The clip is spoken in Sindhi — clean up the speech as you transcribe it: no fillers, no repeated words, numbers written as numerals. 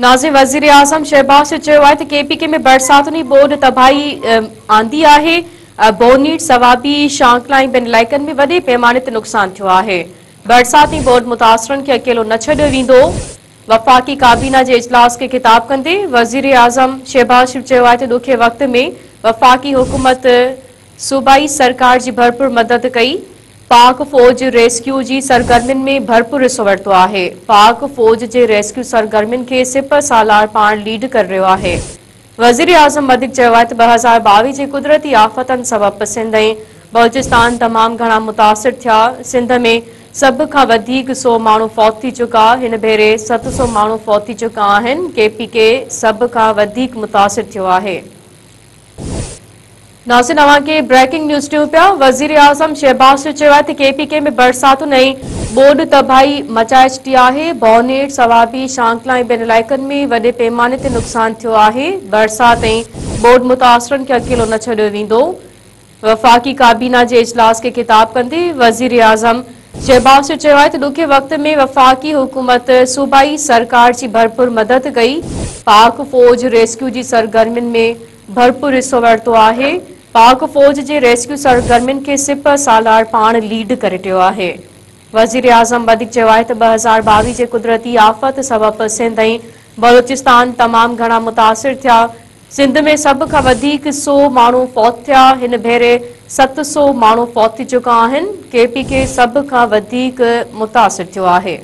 ناظرين وزيراعظم شهباز شريف چيو آهي ته ڪي پي ڪي ۾ برساتن ۽ ٻوڏ تباهي آندي آهي، بونير، صوابي، شانگلا ۽ ٻين علائقن ۾ وڏي پيماني تي نقصان ٿيو آهي، برسات ۽ ٻوڏ متاثرن کي اڪيلو نه ڇڏيو ويندو. وفاقي ڪابينا جي اجلاس کي خطاب ڪندي وزيراعظم شهباز شريف چيو آهي ته ڏکي وقت ۾ وفاقي حڪومت صوبائي سرڪار جي ڀرپور مدد ڪئي، پاڪ فوج ريسڪيو جي سرگرمين ۾ ڀرپور حصو ورتو آهي، پاڪ فوج جي ريسڪيو سرگرمين کي سپهه سالار پاڻ ليڊ ڪري رهيو آهي. وزيراعظم وڌيڪ چيو آهي ته 2022 جي قدرتي آفتن سبب سنڌ ۽ بلوچستان تمام گهڻا متاثر ٿيا، سنڌ ۾ سڀ کان وڌيڪ سئو ماڻهو فوت ٿي چڪا، هن ڀيري 700 ماڻهو فوت ٿي چڪا آهن، ڪي پي ڪي سڀ کان وڌيڪ متاثر ٿيو آهي. ناظرين اوهان کي بريڪنگ نيوز ڏيون پيا وزيراعظم شهباز شريف چيو آهي ته ڪي پي ڪي ۾ برساتن ۽ ٻوڏ تباهي مچائي ڇڏي آهي بونير صوابي شانگلا ۽ ٻين علائقن ۾ وڏي پيماني تي نقصان ٿيو آهي برسات ۽ ٻوڏ متاثرن کي اڪيلو نه ڇڏيو ويندو وفاقي ڪابينا جي اجلاس کي خطاب ڪندي وزيراعظم شهباز شريف چيو آهي ته ڏکي وقت ۾ وفاقي حڪومت صوبائي سرڪار جي ڀرپور مدد ڪئي، پاڪ فوج ريسڪيو جي سرگرمين ۾ ڀرپور حصو ورتو آهي، پاڪ فوج جي ريسڪيو سرگرمين کي سپهه سالار پاڻ ليڊ ڪري رهيو آهي. وزيراعظم وڌيڪ چيو آهي ته 2022 جي قدرتي آفت سبب سنڌ ۽ بلوچستان تمام گهڻا متاثر ٿيا، سنڌ ۾ سڀ کان وڌيڪ سئو ماڻهو فوت ٿيا، هن ڀيري 700 ماڻهو فوت ٿي چڪا آهن، ڪي پي ڪي سڀ کان وڌيڪ متاثر ٿيو آهي.